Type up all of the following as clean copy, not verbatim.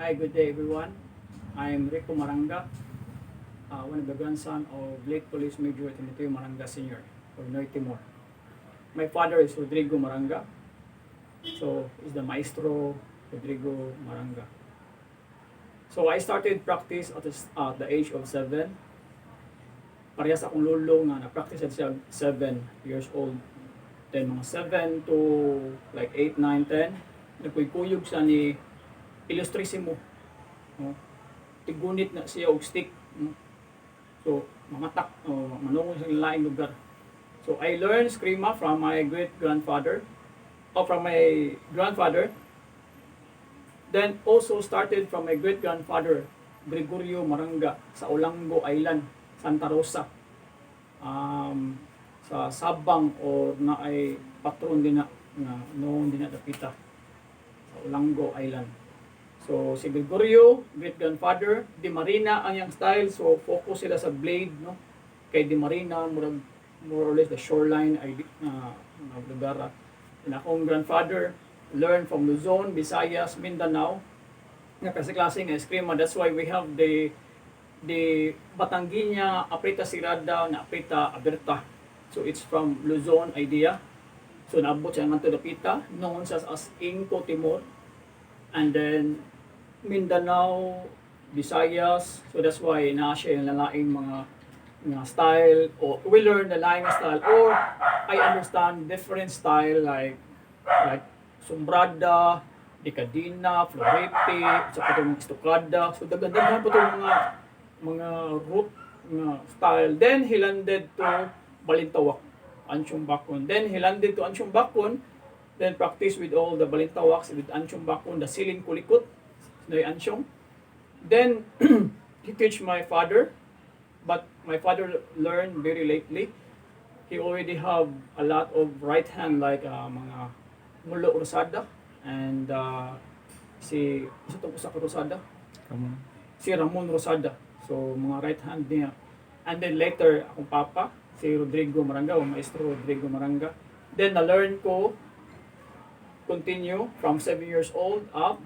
Hi, good day, everyone. I'm Rico Maranga, one of the grandson of late Police Major Timoteo Maranga Sr. or Noy Timor. My father is Rodrigo Maranga, so is the Maestro Rodrigo Maranga. So I started practice at the age of 7. Parehas akong lolo nga na-practice at siya 7 years old. Then mga 7 to like 8, 9, 10, nagkuy-kuyog siya ni Ilustrisimo. No? Tigunit na siya og stick. No? So, mangatak, o manungod sa laing lugar. So, I learned Eskrima from my great-grandfather, or from my grandfather. Then, also started from my great-grandfather, Gregorio Maranga, sa Olango Island, Santa Rosa. Sa Sabang or na ay patron din na nga noon din na dapita sa Olango Island. So si Gregorio, great grandfather, Di Marina ang iyang style, so focus sila sa blade, no? Kay Di Marina, murag more or less the shoreline ay lugar. And akong grandfather learned from Luzon, Visayas, Mindanao nga klase-klase nga eskrima. That's why we have the Batangueña apreta cerrada na apreta abierta. So it's from Luzon idea. So naabot siya ngadto dapita, known siya as Inko Timor. And then Mindanao, Visayas. So that's why naa siya yung lalaing mga style or we learn the laing style or I understand different style like Sombrada, De Cadena, Florete, sa katong mga Estocada. So daghan-daghan pa itong mga root nga style. Then he landed to Balintawak, Ansyong Bakun. Then he landed to Ansyong Bakun, then practice with all the Balintawaks with Ansyong Bakun, the Silin Kulikot, Noy Ansyong. Then he teach my father, but my father learned very lately. He already have a lot of right hand like mga Mulo Rosada and si isa tong usa ka Rosada, Ramon. Si Ramon Rosada. So mga right hand niya. And then later akong papa, si Rodrigo Maranga o Maestro Rodrigo Maranga. Then na-learn ko continue from 7 years old up.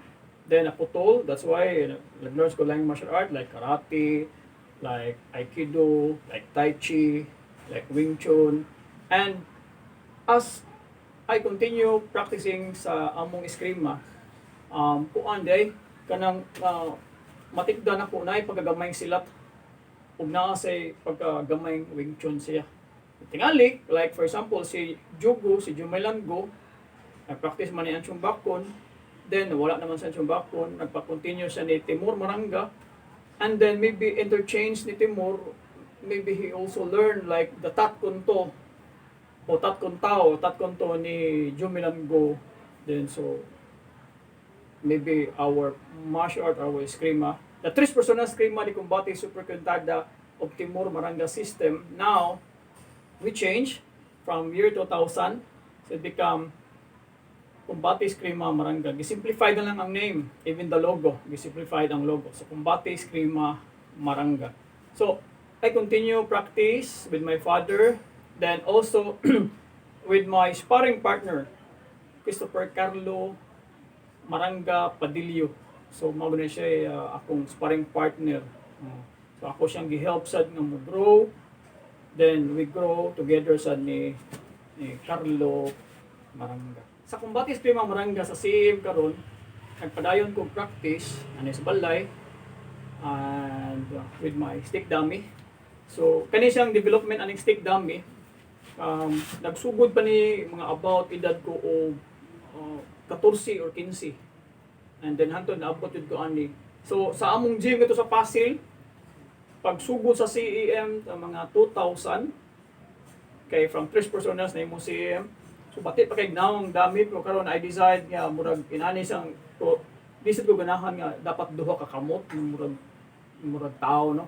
Then naputol. That's why nag-learn ko lang martial art like karate, like aikido, like tai chi, like Wing Chun. And as I continue practicing sa among eskrima, kuan day kanang matikda na ko naay pagkagamay silat ug naa say pagkagamay Wing Chun siya. Tingali, like for example, si Jugo, si Jumelango, nag-practice man ni Ansyong Bakon, then wala naman sa Ansyong Bakon, nagpa-continue siya ni Timur Maranga, and then maybe interchange ni Timur, maybe he also learned like the Tat Kunto, o Tat Kuntao, Tat Kunto ni Jumelango, then so maybe our martial art, our eskrima, the Tres Personas Eskrima de Combate Super Cuentada of Timur Maranga system, now we change from year 2000, so it become Combate Eskrima Maranga. Gisimplified na lang ang name, even the logo, gisimplified ang logo. So Combate Eskrima Maranga. So I continue practice with my father, then also with my sparring partner, Christopher Carlo Maranga Padillo. So mao na siya akong sparring partner. So ako siyang gi-help sad nga mo grow. Then we grow together sad ni Carlo Maranga. Sa Combate Eskrima Maranga sa CM karon, nagpadayon kog practice ani sa balay and with my stick dummy. So kani siyang development aning stick dummy, nagsugod pa ni mga about edad ko og 14 or 15. And then hantod naabot jud ko ani. So sa among gym ito sa Pasil, pagsugod sa CEM sa mga 2000 kay from tres personas na imong CEM. So bati pa kay nawong dami, pero karon I decide nga murag inani siyang ko di sad ko ganahan nga dapat duha ka kamot, murag tao, no.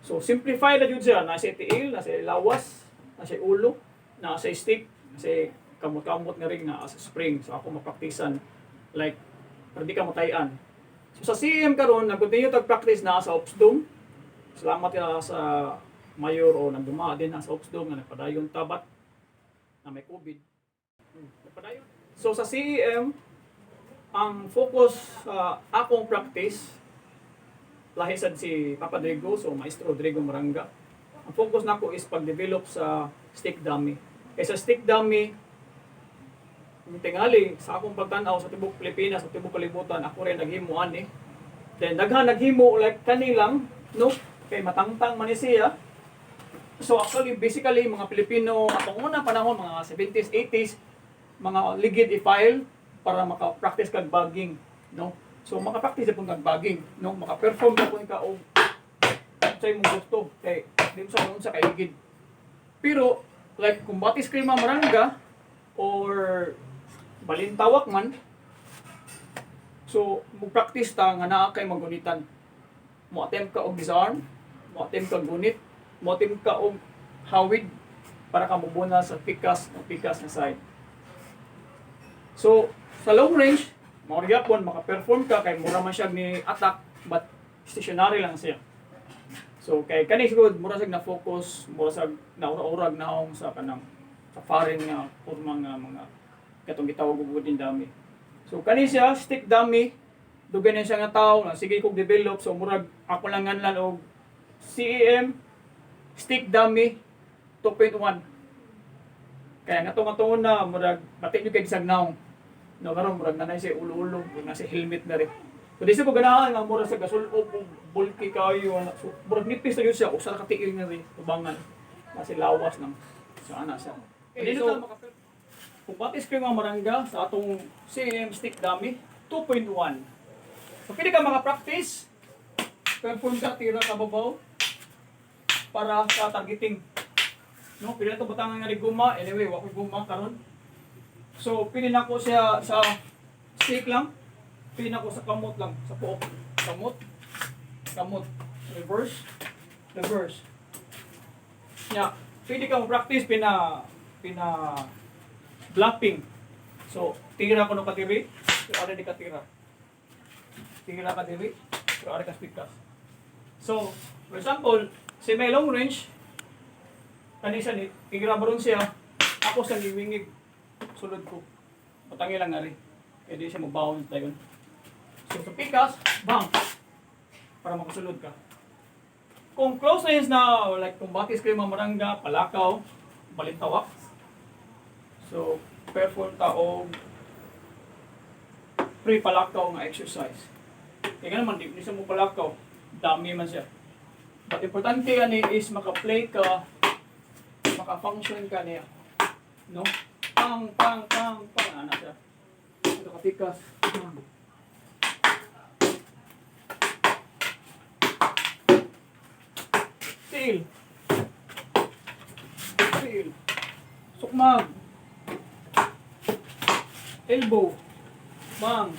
So simplify na jud siya, nasa tiil, nasa lawas, nasa ulo, nasa stick, nasa kamot-kamot nga ring na sa spring. So ako mapraktisan like para di ka matayan. So sa CM karon nag-continue tag practice na sa Opsdom. Salamat ka sa mayor o nagduma din na sa Opsdom nga nagpadayon tabat na may COVID. Nagpadayon. So sa CEM, Ang focus sa akong practice, lahi sad si Papa Drigo, so Maestro Rodrigo Maranga. Ang focus nako is pag-develop sa stick dummy. Kay sa stick dummy, kung tingali sa akong pagtan-aw sa tibok Pilipinas, sa tibok kalibutan, ako rin naghimo ani. Then daghan naghimo like kanilang, no? Kay matangtang man ni siya. So actually, basically, mga Pilipino, atong unang panahon, mga 70s, 80s, mga ligid i-file para maka-practice kag bagging, no? So maka-practice pud kag bagging, no? Maka-perform na pud ka og sa imong gusto kay di mo sa unsa kay ligid. Pero like kung Batis Eskrima Maranga or Balintawak man, so mo practice ta nga naa kay magunitan. Mo attempt ka og disarm, mo attempt ka gunit, mo attempt ka og hawid para ka mubuna sa pikas o pikas na side. So, sa long range, mao gyapon maka-perform ka kay mura man siya ni attack, but stationary lang siya. So kay kani siguro mura siya na focus, mura sa naura-urag naong sa kanang sa foreign nga porma nga mga katong gitawag og wooden dummy. So kani siya stick dummy, dugay na siya nga tawo na sige kog develop, so murag ako lang nganlan og CEM stick dummy 2.1. Kaya nga to na murag bati nyo kay bisag naong. No, karon murag nanay siya ulo-ulo, murag na siya helmet na rin. So di siya ko ganahan nga murag sa gasul-ob og bulky kayo ana. So murag nipis na yun siya, usa ka tiil nga rin tubangan. Kasi lawas lang. So ana siya. Okay, so kung Batis Eskrima Maranga sa atong CM stick dummy 2.1. So pwede ka mga practice, perform ka, tira ka babaw para sa targeting. No, pwede na ito butangan nga ni guma. Anyway, wa ko'y guma karon. So, pwede na ko siya sa stick lang. Pwede na ko sa kamot lang, sa puok. Kamot. Kamot. Reverse. Reverse. Nya, pwede ka mo practice pina bluffing. So, tira ko no katiri, pero ari di katira. Tira ka diri, pero ari ka pikas. So, for example, si may long range, kani siya ni tira ba ron siya, ako sa giwingig sulod ko. Butangi lang ari. Kaya di siya mo-bounce dayon. So, sa pikas, bang! Para makasulod ka. Kung close range na, like kung Batis Eskrima Maranga, Palakaw, Balintawak. So, perform ta og pre-palakaw nga exercise. Kaya nga naman, di siya mo palakaw, dami man siya. But importante ani is maka-play ka, maka-function ka niya. No? Pang, pang, pang, pang, ana siya. Ito kapikas. Bang. Tail. Tail. Sukmag. Elbow. Bang.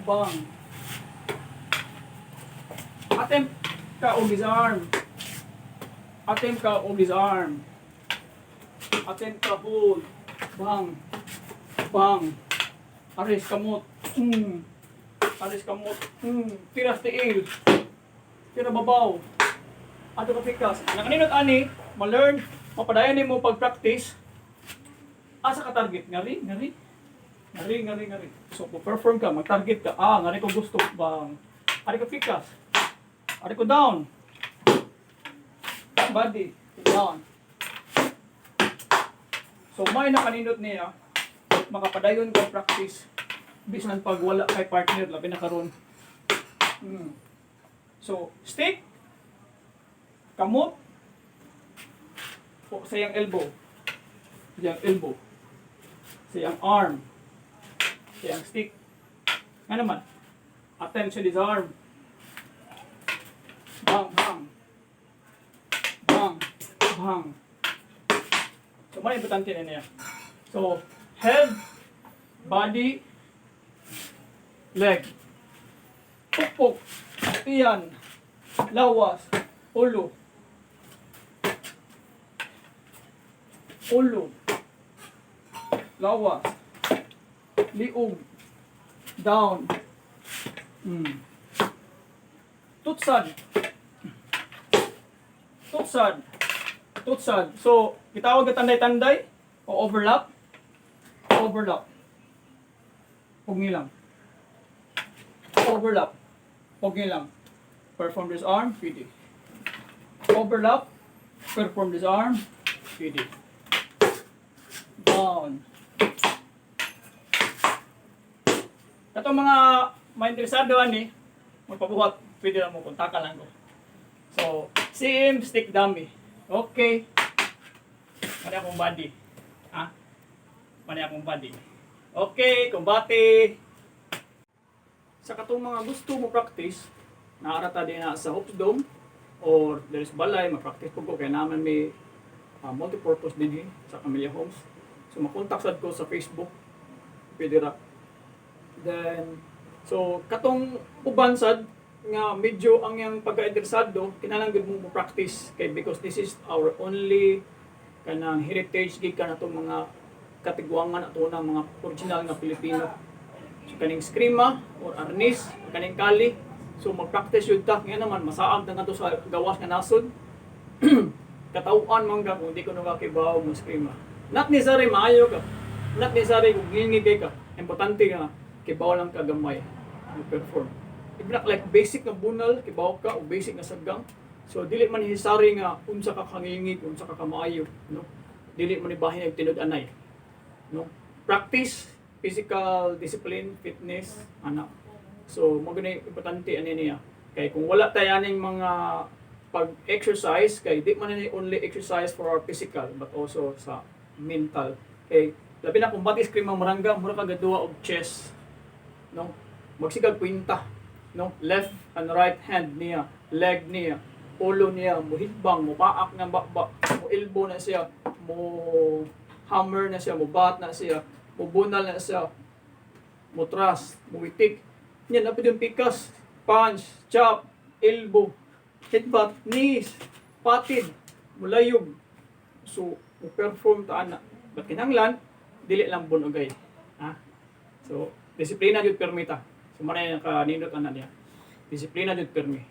Bang. Attempt ka og disarm. Attempt ka og disarm. Attempt ka hold. Bang. Bang. Aris kamot. Aris kamot. Tira sa tiil. Tira babaw. Ato ka pikas. Nakaninot ani, ma-learn, mapadayon nimo pag-practice. Asa ka target? Ngari, ngari. Ngari, ngari, ngari. So, kung perform ka, mag-target ka. Ah, ngari ko gusto. Bang. Ari ka pikas. Ari ko down. Body. Down. So, may nakaninot niya, makapadayon ka practice bisan pag wala kay partner, labi na karon. So, stick, kamot, o sa iyang elbow, sa iyang elbow, sa iyang arm, sa iyang stick. Nga naman, attention disarm. Bang, bang. Bang, bang. So, may importante na niya. So, head, body, leg. Pukpok, tiyan, lawas, ulo. Ulo. Lawas. Liog. Down. Tutsad. Tutsad. Tutsad. So, gitawag ka tanday-tanday o overlap. Overlap. Pugni lang. Overlap. Pugni lang. Perform disarm, pwede. Overlap, perform disarm, pwede. Down. Katong mga mainteresado ani, magpabuhat, pwede lang mo kontakan lang ko. So, CM stick dummy. Okay. Mani akong body. Ha? Mani akong body. Okay, kumbate. Sa katong mga gusto mo practice, naa ra ta dinha sa Hopes Dome or there is balay, ma-practice po ko kaya naman may multi-purpose din sa Camellia Homes. So makontak sad ko sa Facebook. Pwede ra. Then, so katong uban sad nga medyo ang yang pagka-interesado, kinahanglan gud mo mo practice kay because this is our only kanang heritage gikan atong mga katigwangan, ato na mga original nga Pilipino. So kaning skrima or arnis, kaning kali, so mag-practice yun ta. Ngayon naman, masaag na nga sa gawas nga nasod. Katawhan man ka kung di ko nakakibaw mo skrima. Not necessary maayo ka. Not necessary kung ngingigay ka. Importante nga, kibaw lang ka gamay mo perform. If not like basic nga bunal, kibaw ka o basic nga sagang. So dili man necessary nga unsa ka kangingig, unsa ka kamaayo, no? Dili man ni bahin og tinud-anay. No? Practice, physical discipline, fitness, ana. So mo gani importante ani niya. Kay kung wala tayo aning mga pag-exercise, kay di man ni only exercise for our physical but also sa mental. Kay labi na kung batis kay marangga, mura ka gaduwa og chess, no? Magsigag kwinta, no? Left and right hand niya, leg niya, ulo niya, muhitbang, mupaak ng bakba, mo elbow na siya, mo hammer na siya, mo bat na siya, mo bunal na siya, mo thrust, mo witik. Yan, napid yung pikas, punch, chop, elbow, headbutt, knees, patid, mulayog. So, mo perform ta ana. But kinahanglan dili lang bunugay. Ha? So, disiplina jud permi ta. So, man yung kanindot ana niya. Disiplina jud permi.